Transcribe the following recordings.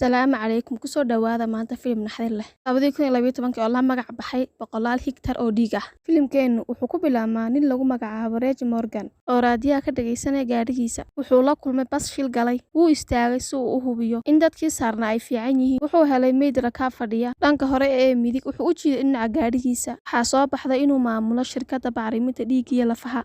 Salaamu calaykum, kusoo dhawaada maanta filim naxdin leh 2012-kii oo la magac baxay Boqolaal Higtar oo Dhiig Ah. Filimkeennu wuxuu ku bilaabmaa nin lagu magacaabo Reg Morgan oo raadiyaha ka dhagaysanaya gaadhigiisa. Wuxuu la kulmay bas shil galay. Wuu istaagay si uu u hubiyo in dadkii saarnaa ay fiican yihiin. Wuxuu helay meyd rakaab fadhiya dhanka hore ee midig. Wuxuu u jiiday dhinaca gaadhigiisa. Waxaa soo baxday inuu maamulo shirkadda bacriminta dhiigga iyo lafaha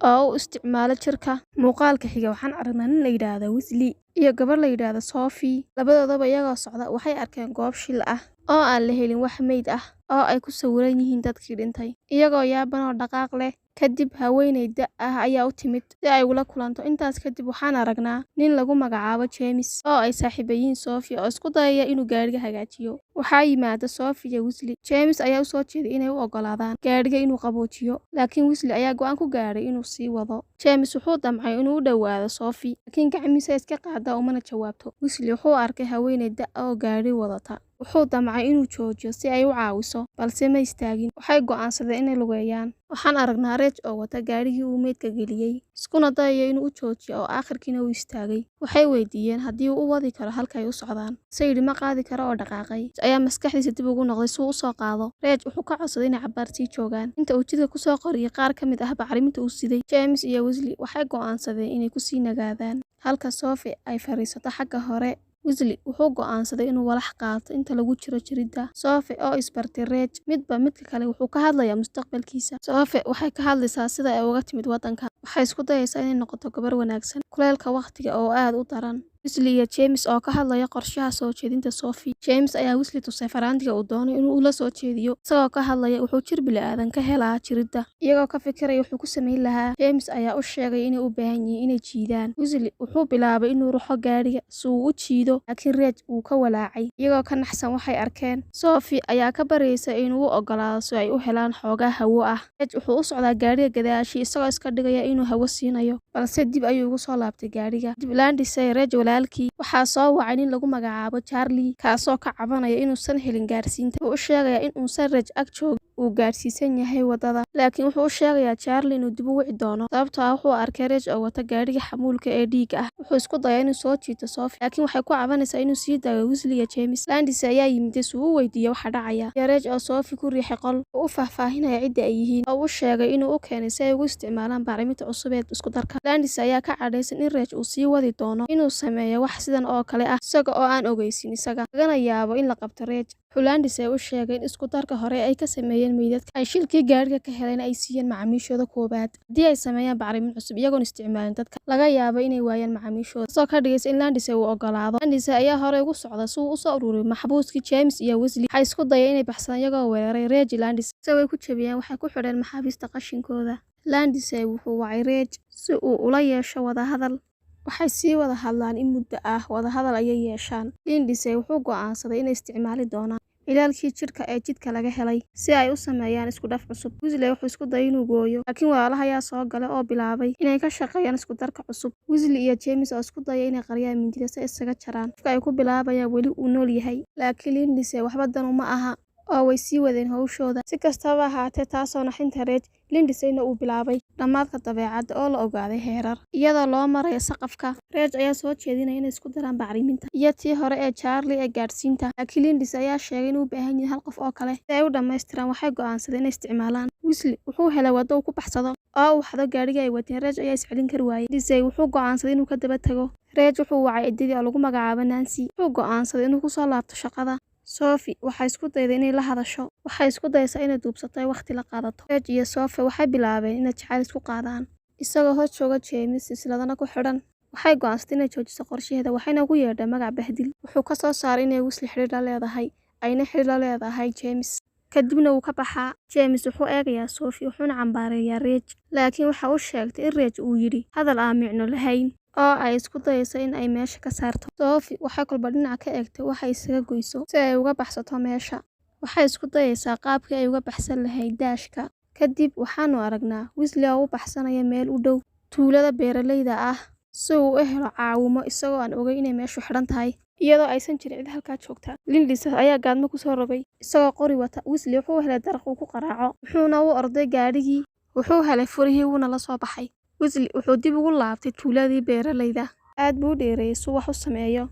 oo u isticmaalo jirka. Muuqaalka xiga waxaan aragnaa nin la yidhaahdo Wesley iyo gabar la yidhaahdo Sophie. Labadoodaba iyagoo socda waxay arkeen goob shil ah oo aan la helin wax meyd ah oo ay ku sawiran yihiin dadkii dhintay. Iyagoo yaaban oo dhaqaaq leh. Kadib haweeney da' ah ayaa u timid si ay ula kulanto. Intaas kadib waxaan aragnaa nin lagu magacaabo James oo ay saaxiibo yihiin Sophie oo isku dayaya inuu gaadhiga hagaajiyo. Waxaa yimaada Sophie iyo Wesley. James ayaa u soo jeeday inay u oggolaadaan gaadhiga inuu qaboojiyo, laakiin Wesley ayaa go'aan ku gaadhay inuu sii wado. James wuxuu damcay inuu u dhowaado Sophie, laakiin gacmihiisa iska qaada umana jawaabto. Wesley wuxuu arkay haweeney da' ah oo gaadhi wadata. Wuxuu damcay inuu joojiyo si ay u caawiso, balse ma istaagin. Waxay go'aansadeen inay lugeeyaan. Waxaan aragnaa Reg oo wata gaadhigii uu meydka geliyay, iskuna dayaya inuu u joojiyo oo aakhirkiina uu istaagay. Waxay weydiiyeen haddii uu u wadi karo halka ay u socdaan. Se yidhi ma qaadi karo oo dhaqaaqay. Ayaa maskaxdiisa dib ugu noqday si uu u soo qaado. Reg wuxuu ka codsaday inay cabbaar sii joogaan. Inta uu jidka ku soo qariyay qaar ka mid ah bacriminta uu siday. James iyo Wesley waxay go'aansadeen inay ku sii nagaadaan, halka Sophie ay fadhiisato xagga hore. Wesley wuxuu go'aansaday inuu walax qaato inta lagu jiro jaridda. Sophie oo isbartay Reg, midba midka kale wuxuu ka hadlayaa mustaqbalkiisa. Sophie waxay ka hadlaysaa sida ay uga timid waddanka. Waxay isku dayaysaa inay noqoto gabar wanaagsan. Kuleylka waqtiga oo aad u daran. Wesley iyo James oo ka hadlaya qorshaha soo jeedinta Sophie. James ayaa Wesley tusay faraantiga uu doonayo inuu ula soo jeediyo. Isagoo ka hadlaya wuxuu jir bini'aadan ka helaa jiridda. Iyagoo ka fikiraya wuxuu ku samayn lahaa. James ayaa u sheegay inay u baahan yihiin inay jiidaan. Wesley wuxuu bilaabay inuu ruxo gaadhiga si uu u jiido, laakiin Reg wuu ka walaacay. Iyagoo ka naxsan waxay arkeen. Sophie ayaa ka baryaysa inuu u oggolaado si ay u helaan xoogaa hawo ah. Reg wuxuu u socdaa gaadhiga gadaashii isagoo iska dhigaya inuu hawo siinayo, balse dib ayuu ugu soo laabtay gaadhiga. Dib Landisay Reg walaalkii waxaa soo wacay nin lagu magacaabo Charlie, kaasoo ka cabanaya inuusan helin gaarsiinta. Wuxuu u sheegayaa in uusan Reg ag joogin, uu gaadhsiisan yahay waddada. Laakiin wuxuu u sheegayaa Charlie inuu dib u wici doono, sababtoo ah wuxuu arkay Reg oo wata gaadhiga xamuulka ee dhiigga ah. Wuxuu isku dayaa inuu soo jiito Sophie, laakiin waxay ku cabanaysaa inuu sii daayo Wesley iyo James. Landis ayaa yimid si uu u weydiiyo waxa dhacaya. Iyo Reg oo Sophie ku riixay qol. Wuxuu u faahfaahinaya cidda ay yihiin, oo u sheegay inuu u keenay si ay ugu isticmaalaan bacriminta cusub ee isku darka. Landis ayaa ka cadhaysan in Reg uu sii wadi doono inuu sameeyo wax sidan oo kale ah isaga oo aan ogeysin isaga, lagana yaabo in la qabto Reg. Wuxuu Landis u sheegay in isku darka hore ay ka sameeyeen meydadka ay shilkii gaadhiga ka heleen ay siiyeen macaamiishooda koowaad. Haddii ay sameeyaan bacrimin cusub iyagoon isticmaalin dadka, laga yaabo inay waayaan macaamiishooda. Taasoo ka dhigaysa in Landis uu oggolaado. Landis ayaa hore ugu socda si uu u soo ururiyo maxbuuskii James iyo Wesley. Waxay isku dayeen inay baxsadaan iyagoo weeraray Reg Landis. Se way ku jabiyeen, waxay ku xidheen maxaabiista qashinkooda. Landis wuxuu wacay Reg si uu ula yeesho wadahadal. Waxay sii wada hadlaan in muddo ah, wadahadal ayay yeeshaan. Lindsay wuxuu go'aansaday inay isticmaali doonaan cilaalkii jidhka ee jidka laga helay si ay u sameeyaan isku dhaf cusub. Wesley wuxuu isku dayay inuu gooyo, laakiin walaalaha ayaa soo galay oo bilaabay inay ka shaqeeyaan isku darka cusub. Wesley iyo James oo isku daya inay qariyaan mindida si ay isaga jaraan. Qofka ay ku bilaabayaan weli uu nool yahay, laakiin Lindsay waxba dan uma aha oo way sii wadeen hawshooda. Si kastaba ha ahaatee, taasoo naxinta Reg, Lindsayna uu bilaabay dhammaadka dabeecadda oo la ogaaday heerar iyadoo loo marayo saqafka. Reg ayaa soo jeedinaya inay isku daraan bacriminta iyo tii hore ee Charlie ee gaadhsiinta, laakiin Lindsay ayaa sheegay inuu u baahan yahay hal qof oo kale si ay u dhammaystiraan. Waxay go'aansadeen inay isticmaalaan. Wesley wuxuu helay waddo uu ku baxsado oo uu xado gaadhigii ay wateen. Reg ayaa is celin kari waayay. Lindsay wuxuu go'aansaday inuu ka daba tago. Reg wuxuu wacay eedadii oo lagu magacaabo Nancy. Wuxuu go'aansaday inuu ku soo laabto shaqada. Sophie waxay isku dayday inay la hadasho. Waxay isku dayaysaa inay duubsato ay waqti la qaadato. Reg iyo Sophie waxay bilaabeen inay jacayl isku qaadaan. Isagoo hor jooga James silsiladana ku xidhan. Waxay go'aansatay inay joojiso qorshaheeda, waxayna ugu yeedhay magac bahdil. Wuxuu ka soo saaray inay Wesley xidhiidh la leedahay, ayna xidhiidh la leedahay James. Kadibna wuu ka baxaa. James wuxuu eegayaa Sophie wuxuuna cambaareeyaa Reg, laakiin waxa uu sheegtay in Reg uu yidhi hadal aan micno lahayn oo ay isku dayayso in ay meesha ka saarto. Sophie waxay kolba dhinac ka eegtay waxa isaga goyso si ay uga baxsato meesha. Waxay isku dayaysaa qaabkii ay uga baxsan lahayd daashka. Kadib waxaanu aragnaa Wesley oo u baxsanaya meel u dhow tuulada beeralayda ah si uu u helo caawimo, isagoo aan ogeyn inay meeshu xidhan tahay, iyadoo aysan jirin cid halkaa joogta. Lindsay ayaa gaadmo ku soo rogay isagoo qori wata. Wesley wuxuu helay daraq uu ku qaraaco, wuxuuna u orday gaadhigii. Wuxuu helay furihii, wuuna la soo baxay. Wesley wuxuu dib ugu laabtay tuuladii beeralayda. Aad buu u dheereeyay si uu wax u sameeyo.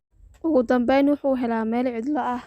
Ugu dambeyn wuxuu helaa meel cidlo ah.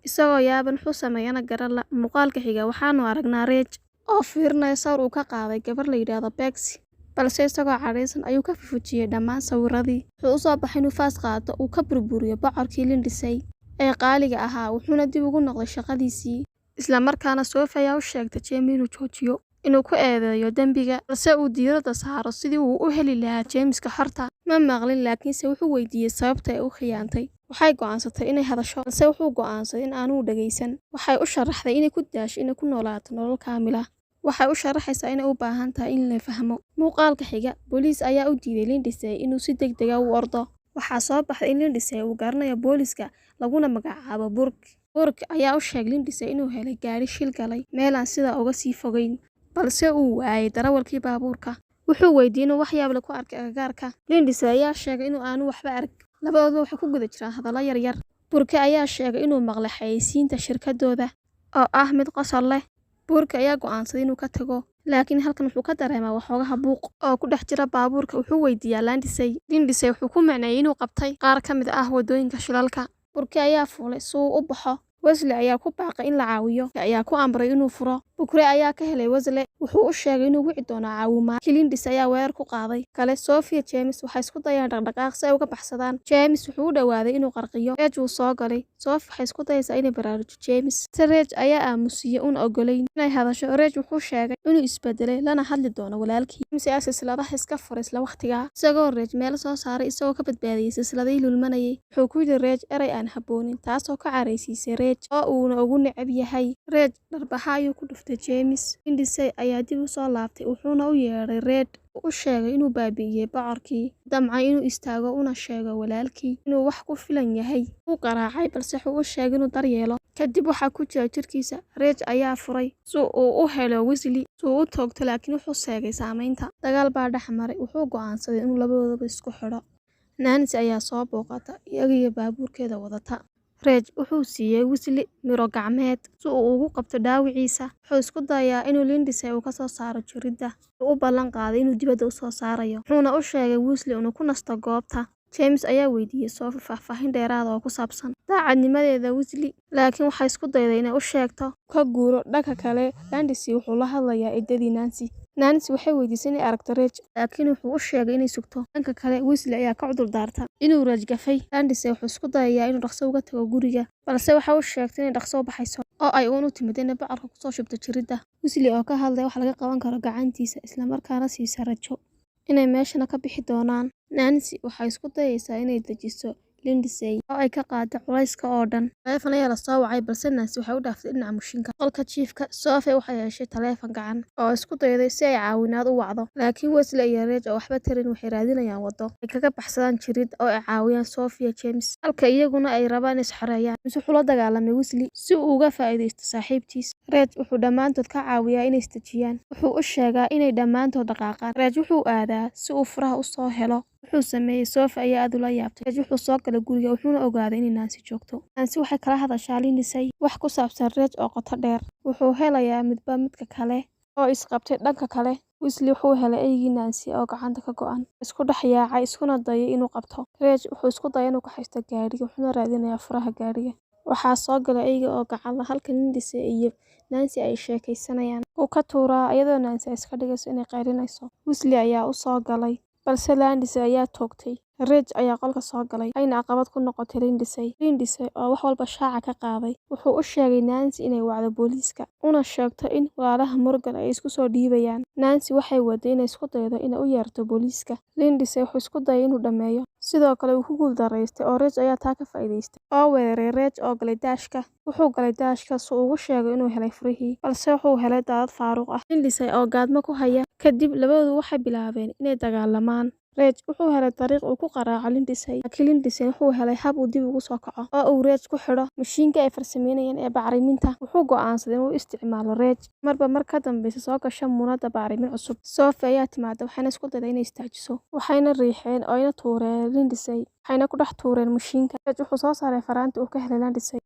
Isagoo yaaban wuxuu sameeyana garan la. Muuqaalka xiga waxaanu aragnaa Reg oo fiirinaya sawir uu ka qaaday gabar la yidhaahdo Bexy. Balse isagoo cadhaysan ayuu ka fufujiyay dhammaan sawirradii. Wuxuu u soo baxay inuu faas qaato uu ka burburiyo bocorkii Lindsay ee qaaliga ahaa, wuxuuna dib ugu noqday shaqadiisii. Isla markaana Sophie ayaa u sheegtay Jamie inuu joojiyo inuu ku eedeeyo dembiga, balse uu diiradda saaro sidii uu u heli lahaa Jameska xorta. Ma maqlin, laakiinse wuxuu weydiiyey sababta ay u khiyaantay. Waxay go'aansatay inay hadasho, balse wuxuu go'aansaday in aanu dhageysan. Waxay u sharaxday inay ku daasho inay ku noolaato nolol kaamil ah. Waxay u sharaxaysaa inay u baahan tahay in la fahmo. Muuqaalka xiga, booliis ayaa u diiday Lindsay inuu si degdeg ah u ordo. Waxaa soo baxday in Lindsay uu garanayo booliiska laguna magacaabo Burke. Burke ayaa u sheegay Lindsay inuu helay gaadhi shil galay meel aan sidaa uga sii fogeyn, balse uu waayay darawalkii baabuurka. Wuxuu weydiiyey inuu wax yaab leh ku arkay agagaarka. Lindsay ayaa sheegay in aanu waxba arag. Labadooduba waxay ku guda jiraan hadallo yaryar. Burke ayaa sheegay inuu maqlay xayeysiinta shirkaddooda oo ah mid qosol leh. Burke ayaa go'aansaday inuu ka tago, laakiin halkan wuxuu ka dareemaa waxoogaa buuq oo ku dhex jira baabuurka. Wuxuu weydiiyaa Lindsay. Lindsay wuxuu ku macneeyay inuu qabtay qaar ka mid ah waddooyinka shilalka. Burke ayaa fuulay si uu u baxo. Wesley ayaa ku baaqay in la caawiyo, ayaa ku amray inuu furo. Burke ayaa ka helay Wesley, wuxuu u sheegay inuu wici doono caawimaad. Lindsay ayaa weerar ku qaaday. Kale, Sophie James waxay isku dayeen dhaqdhaqaaq si ay uga baxsadaan. James wuxuu u dhawaaday inuu qarqiyo. Reg wuu soo galay. Sophie waxay isku dayaysaa inay baraarujiso James. Se Reg ayaa aamusiyay una ogolayn inay hadasho. Reg wuxuu sheegay inuu isbedelay lana hadli doono walaalkii. James ayaa silsiladaha iska furay isla waqtigaa, isagoo Reg meel soo saaray isagoo ka badbaadiyay silsiladihii lulmanayay. Wuxuu ku yidhi Reg eray aan habboonin, taasoo ka caraysiisay Reg oo uuna ugu neceb yahay. Reg dharbaxa ayuu ku dhuftay James. Lindsay ayaa dib u soo laabtay wuxuuna u yeedhay Red. Wuxuu u sheegay inuu baabi'iyay bocorkii, damcay inuu istaago una sheego walaalkii inuu wax ku filan yahay. Wuu garaacay, balse wuxuu u sheegay inuu daryeelo. Kadib waxaa ku jira jirkiisa. Reg ayaa furay si uu u helo Wesley si uu u toogto, laakiin wuxuu seegay saameynta. Dagaal baa dhex maray. Wuxuu go'aansaday inuu labadoodaba isku xidho. Nancy ayaa soo booqata iyaga iyo baabuurkeeda wadata. Reg wuxuu siiyay Wesley miro gacmeed si uu ugu qabto dhaawiciisa. Wuxuu isku dayaa inuu Lindsay uu ka soo saaro jirridda. Wuxuu u ballan qaaday inuu dibadda u soo saarayo, wuxuuna u sheegay Wesley inuu ku nasto goobta. James ayaa weydiiyay Sophie faahfaahin dheeraad ah oo ku saabsan daacadnimadeeda Wesley, laakiin waxay isku dayday inay u sheegto ka guuro. Dhanka kale, Lindsay wuxuu la hadlayaa eedadii Nancy. Nancy waxay weydiisay inay aragto Reg, laakiin wuxuu u sheegay inay sugto. Dhanka kale, Wesley ayaa ka cudur daarta inuu Reg gafay. Lindsay wuxuu isku dayayaa inuu dhaqso uga tago guriga, balse waxa uu sheegtay inay dhaqso u baxayso oo ay uun u timid inay bocorka ku soo shubto jirridda. Wesley oo ka hadlaya wax laga qaban karo gacantiisa, isla markaana siisa rajo inay meeshana ka bixi doonaan. Nancy waxay isku dayaysaa inay dejiso Lindsay oo ay ka qaado culayska oo dhan. Taleefan ayaa la soo wacay, balse Nancy waxay u dhaaftay dhinaca mushinka. Qolka jiifka, Sophie waxay heshay taleefan gacan oo isku dayday si ay caawinaad u wacdo. Laakiin Wesley iyo Reg oo waxba tarin waxay raadinayaan waddo ay kaga baxsadaan jirridda oo ay caawiyaan Sophie iyo James, halka iyaguna ay rabaan inay is xoreeyaan. James wuxuu la dagaalamay Wesley si uu uga faa'iidaysto saaxiibtiis. Reg wuxuu dhammaantood ka caawiyaa inay is dejiyaan. Wuxuu u sheegaa inay dhammaantood dhaqaaqaan. Reg wuxuu aadaa si uu furaha u soo helo. Wuxuu sameeyay Sophie ayaa aad ula yaabtay. Reg wuxuu soo galay guriga wuxuuna ogaaday inay Nancy joogto. Nancy waxay kala hadashaa Lindsay wax ku saabsan Reg oo qoto dheer. Wuxuu helayaa midba midka kale oo is qabtay. Dhanka kale, Wesley wuxuu helay eygii Nancy oo gacanta ka go'an, isku dhex yaacay iskuna dayay inuu qabto. Reg wuxuu isku dayay inuu kaxaysto gaadhiga, wuxuuna raadinayaa furaha gaadhiga. Waxaa soo galay eyga oo gacan la halka Lindsay iyo Nancy ay sheekaysanayaan. Wuu ka tuuraa iyadoo Nancy ay iska dhigayso inay qaylinayso. Wesley ayaa u soo galay, balse Lindsay ayaa toogtay. Reg ayaa qolka soo galay, ayna caqabad ku noqotay Lindsay. Lindsay oo wax walba shaaca ka qaaday, wuxuu u sheegay Nancy inay wacdo booliiska, una sheegto in walaalaha Morgan ay isku soo dhiibayaan. Nancy waxay waday inay isku daydo inay u yeerto booliiska. Lindsay wuxuu isku dayay inuu dhammeeyo. Sidoo kale wuu ku guuldareystay oo Reg ayaa taa ka faa'iidaystay oo weeraray Reg oo galay daashka. Wuxuu galay daashka si uu ugu sheego inuu helay furihii, balse wuxuu helay daadad faaruq ah. Lindsay oo gaadmo ku haya. Kadib labadoodu waxay bilaabeen inay dagaalamaan. Reg wuxuu helay dariiq uu ku qaraaco Lindsay, laakiin Lindsay wuxuu helay hab uu dib ugu soo kaco oo uu Reg ku xidho mashiinka ay farsameynayeen ee bacriminta. Wuxuu go'aansaday inuu isticmaalo Reg. Marba mar ka dambeysa soo gasha muunadda bacrimin cusub. Sophie ayaa timaada waxayna isku dayday inay istaajiso. Waxayna riixeen oo ayna tuureen Lindsay, waxayna ku dhex tuureen mashiinka. Reg wuxuu soo saaray faraanti uu ka helay Lindsay.